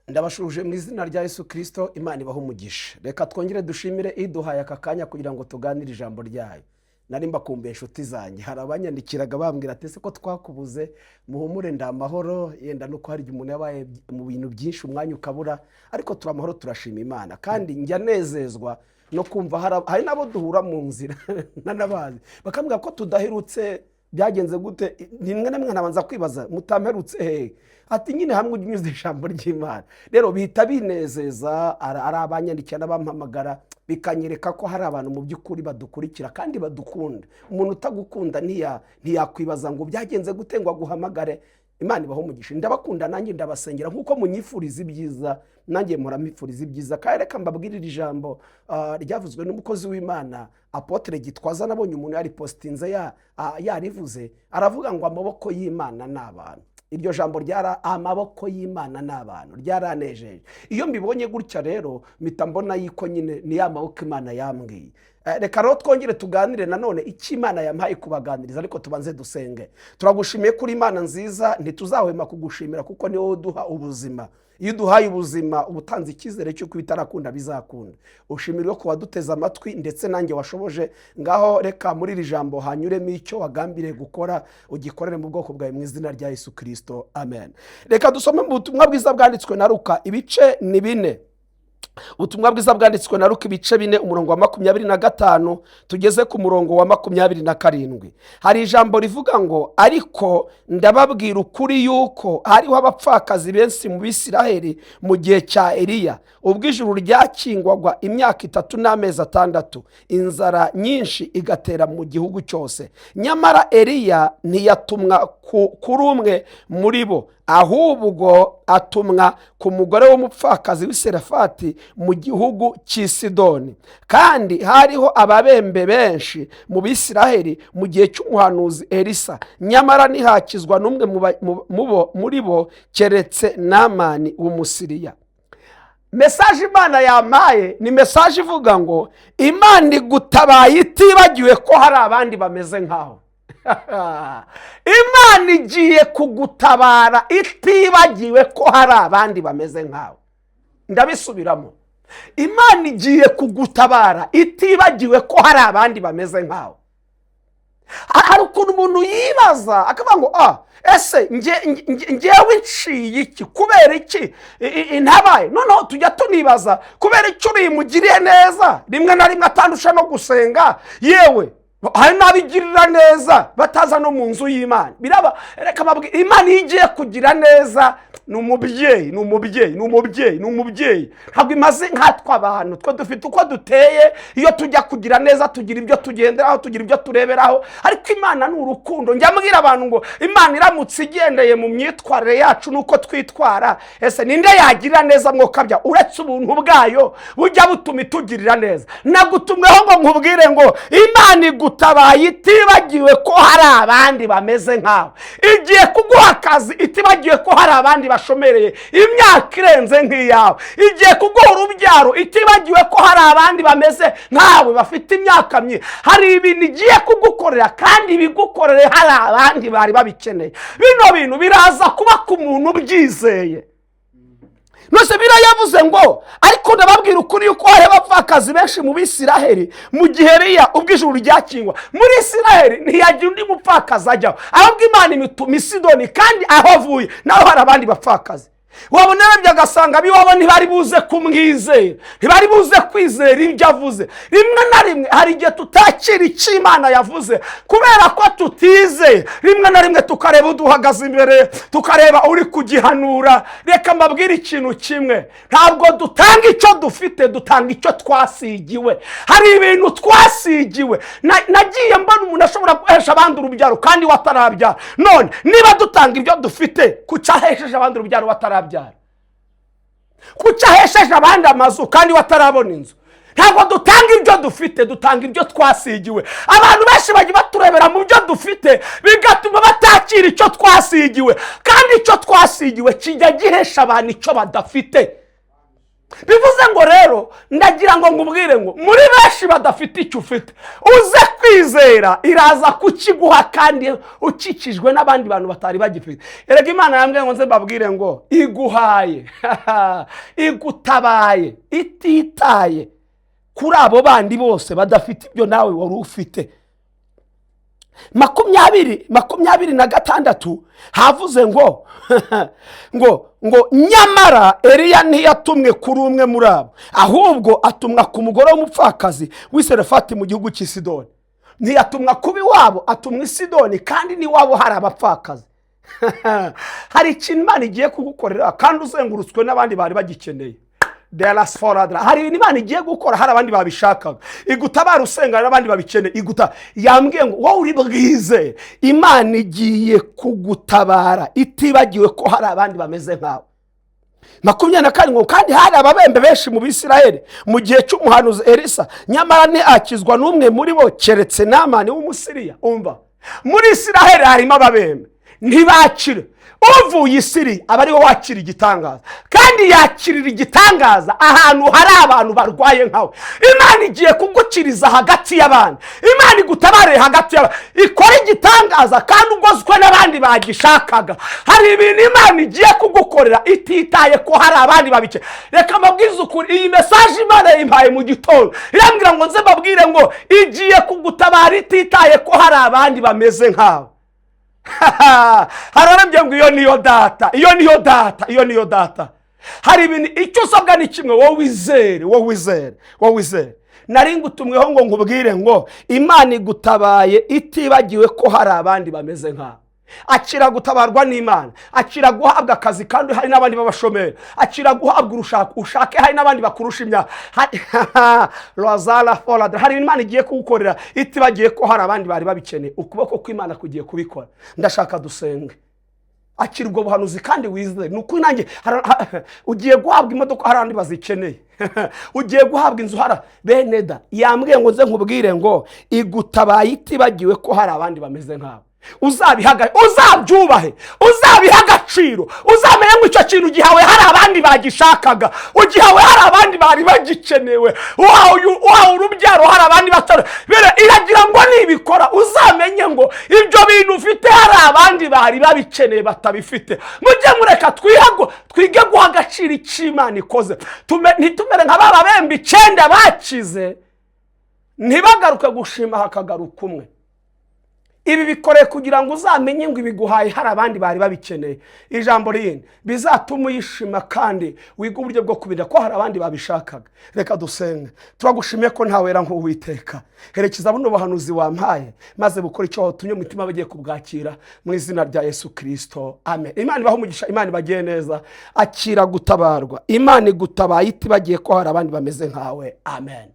Ndabashuje mu izina rya Yesu Kirisito. Imana ibaha umugisha. Reka twongere dushimire iduhaye aka kanya kugira ngo tuganire ijambo ryayo. Nari mbakumbuye, inshuti zanjye. Hari abanyandikiraga bambwira ati: "Ese ko twakubuze?" Muhumure, ndamahoro. Yenda nuko hari igihe umuntu yabaye mu bintu byinshi, umwanya ukabura, ariko turi amahoro, turashima Imana. Kandi njya nezezwa no kumva hari n'abo duhura mu nzira n'anabazi, bakambwira ko tudaherutse, byagenze gute? Rimwe na rimwe nkabanza kwibaza: "Mutamperutse hehe?" Ati: "Nyine hamwe ujya unyuze ijambo ry'Imana." Rero bihita binezeza, ari abanyandikira n'abampamagara, bikanyereka ko hari abantu mu by'ukuri badukurikira kandi badukunda. Umuntu utagukunda ntiyakwibaza ngo byagenze gute ngo aguhamagare. Imana ibaho umugisha. Ndabakunda, nanjye ndabasengera. Nk'uko munyifuriza ibyiza, nanjye muramifuriza ibyiza. Kandi reka mbabwirire ijambo ryavuzwe n'umukozi w'Imana Apôtre Gitwaza. Nabonye umuntu yaripositinze, yarivuze, aravuga ngo: "Amaboko y'Imana ni abantu." Iryo jambo ryara "amaboko y'Imana ni abantu" ryaranejeje. Iyo mbibonye gutya rero, mpita mbona yuko nyine ni ya maboko Imana yambwiye. Reka rero twongere tuganire nanone icyo Imana yampaye kubaganiriza, ariko tubanze dusenge. Turagushimiye kuri Imana nziza. Ntituzahwema kugushimira kuko ni wowe uduha ubuzima. Iyo uduhaye ubuzima, uba utanze icyizere cy'uko ibitarakunda bizakunda. Ushimirwe ku waduteze amatwi, ndetse nanjye washoboje. Ngaho reka muri iri jambo hanyuremo icyo wagambiriye gukora, ugikorere mu bwoko bwawe, mu izina rya Yesu Kirisito, amen. Reka dusome mu butumwa bwiza bwanditswe na Luka, ibice ni 4. Ubutumwa bwiza bwanditswe na Luka, ibice 4, umurongo wa 25 tugeze ku murongo wa 27. Hari ijambo rivuga ngo: "Ariko ndababwira ukuri yuko hariho abapfakazi benshi mu Bisiraheli mu gihe cya Eliya, ubwo ijuru ryakingwaga imyaka 3 n'amezi 6, inzara nyinshi igatera mu gihugu cyose. Nyamara Eliya ntiyatumwa kuri umwe muri bo, ahubwo atumwa ku mugore w'umupfakazi w'i Serefati mu gihugu cy'i Sidoni. Kandi hariho ababembe benshi mu Bisiraheli mu gihe cy'umuhanuzi Elisa, nyamara ntihakizwa n'umwe muri bo keretse Namani w'Umusiriya." Message Imana yampaye ni message ivuga ngo Imana igutabaye itibagiwe ko hari abandi bameze nkaho. Imana igiye kugutabara itibagiwe ko hari abandi bameze nkawe. Ndabisubiramo: Imana igiye kugutabara itibagiwe ko hari abandi bameze nkawe. Hari ukuntu umuntu yibaza akavuga ngo: "Ah, ese ngewe nciye iki? Kubera iki intabaye?" Noneho tujya tunibaza kubera icyo uriyimugiriye neza, rimwe na rimwe atandusha no gusenga. Yewe, hari n'abigirira neza bataza no mu nzu y'Imana. Biraba. Reka mbabwire, Imana iyo igiye kugira neza, ni umubyeyi, ni umubyeyi, ni umubyeyi, ni umubyeyi. Ntabwo imaze nkatwe abantu. Twe dufite uko duteye. Iyo tujya kugira neza, tugira ibyo tugenderaho, tugira ibyo tureberaho, ariko Imana ni urukundo. Njya mbwira abantu ngo Imana iramutse igendeye mu myitwarire yacu n'uko twitwara, ese ninde yagirira neza mwokabya, uretse ubuntu bwayo bujya butuma itugirira neza? Nagutumweho ngo nkubwire ngo Imana igutabaye itibagiwe ko hari abandi bameze nkawe. Igiye kuguha akazi itibagiwe ko hari abandi bashomereye imyaka irenze nk'iyawe. Igiye kuguha urubyaro itibagiwe ko hari abandi bameze nkawe bafite imyaka myinshi. Hari ibintu igiye kugukorera, kandi ibigukorere hari abandi bari babikeneye. Bino bintu biraza kuba ku muntu ubyizeye. Nose biriya yavuze ngo: "Ariko ndababwira ukuri yuko hari abapfakazi benshi mu Bisiraheli mu gihe Eliya, ubwo ijuru ryakingwa muri Isiraheli, ntiyagira undi mupfakazi ajyaho, ahubwo Imana imituma i Sidoni, kandi aho avuye naho hari abandi bapfakazi." Wabona urebye agasanga ab'iwabo ntibari buze kumwizera, ntibari buze kwizera ibyo avuze. Rimwe na rimwe hari igihe tutakira icyo Imana yavuze kubera ko tutizeye. Rimwe na rimwe tukareba uduhagaze imbere, tukareba uri kugihanura. Reka mbabwire ikintu kimwe: ntabwo dutanga icyo dufite, dutanga icyo twasigiwe. Hari ibintu twasigiwe. Nagiye mbona umuntu ashobora guhesha abandi urubyaro kandi we atarabyara. None niba dutanga ibyo dufite, kuki ahesheje abandi urubyaro batarabyara? Kuki ahesheje abandi amazu kandi we atarabona inzu? Ntabwo dutanga ibyo dufite, dutanga ibyo twasigiwe. Abantu benshi bajya baturebera mu byo dufite, bigatuma batakira icyo twasigiwe, kandi icyo twasigiwe kijya gihesha abantu icyo badafite. Bivuze ngo rero ndagira ngo ngubwire ngo muri benshi badafite icyo ufite, uze kwizera, iraza kukiguha kandi ukikijwe n'abandi bantu batari bagifite. Erega Imana yambwiye ngo nze mbabwire ngo iguhaye, igutabaye ititaye kuri abo bandi bose badafite ibyo nawe wari ufite. 26 havuze ngo nyamara Eliya ntiyatumwe kuri umwe muri abo, ahubwo atumwa ku mugore w'umupfakazi w'i Serefati mu gihugu cy'i Sidoni. Ntiyatumwa kuba iwabo, atumwa i Sidoni, kandi n'iwabo hari abapfakazi. Hari ikintu Imana igiye kugukorera kandi uzengurutswe n'abandi bari bagikeneye. Derasforadra, hari ibintu Imana igiye gukora, hari abandi babishakaga. Igutabara usenga n'abandi babikeneye. Iguta yambwiye ngo wowe uri bwize, Imana igiye kugutabara itibagiwe ko hari abandi bameze nkawe. 27 ngo kandi hari ababembe benshi mu Bisirayeli mu gihe cy'umuhanuzi Elisa, nyamara ntiakizwa n'umwe muri bo keretse Namani w'Umusiriya. Umva, muri Isiraheli harimo ababembe ntibakire, uvuye i Siriya aba ariwe wakira igitangaza, kandi yakirira igitangaza ahantu hari abantu barwaye nkawe. Imana igiye kugukiriza hagati y'abandi, Imana igutabarire hagati y'abandi, ikora igitangaza kandi ugozwe n'abandi bagishakaga. Hari ibintu Imana igiye kugukorera ititaye ko hari abandi babice. Reka mbabwize ukuri, iyi message Imana yayimpaye mu gitondo, irambwira ngo nze mbabwire ngo igiye kugutabara ititaye ko hari abandi bameze nkawe. Hararambye ngo iyo niyo data, iyo niyo data, iyo niyo data. Hari ibintu icyo usabwa ni kimwe, wowe wizere, wowe wizere, wowe wizere. Nari ngutumweho ngo nkubwire ngo Imana igutabaye itibagiwe ko hari abandi bameze nkawe. Akira gutabarwa n'Imana, akira guhabwa akazi kandi hari n'abandi b'abashomeri, akira guhabwa urushako ushake hari n'abandi bakurusha imyaka. Rozara foradara, hari Imana igiye kugukorera itibagiye ko hari abandi bari babikeneye. Ukuboko kw'Imana kugiye kubikora. Ndashaka dusenge. Akira ubwo buhanuzi kandi wizere. Ni ukuri nanjye ugiye guhabwa imodoka hari abandi bazikeneye, ugiye guhabwa inzu hari bene da. Yambwiye ngo nze nkubwire ngo igutabaye itibagiwe ko hari abandi bameze nkawe. Uzabyubahe, uzabiha agaciro, uzamenye ngo icyo kintu ugihawe hari abandi bagishakaga, ugihawe hari abandi bari bagikenewe, uhawe urubyaro hari abandi batari. Iragira ngo nibikora uzamenye ngo ibyo bintu ufite hari abandi bari babikeneye batabifite. Mujye mureka twige guha agaciro icyo Imana ikoze, ntitumere nka ba babembe 9 bakize ntibagaruke gushima hakagaruka umwe. Ibi bikoreye kugira ngo uzamenye ngo ibiguhaye hari abandi bari babikeneye. Ijambo rindi bizatuma uyishima kandi wiga uburyo bwo kubirira ko hari abandi babishakaga. Reka dusenge. Turagushimiye ko ntawera nk'Uwiteka. Herekeza buno buhanuzi wampaye maze bukora icyo watumye umutima bagiye kubwakira mu izina rya Yesu Kirisito, amen. Imana ibahe umugisha, Imana ibagiye neza. Akira gutabarwa, Imana igutabaye itibagiye ko hari abandi bameze nkawe, amen.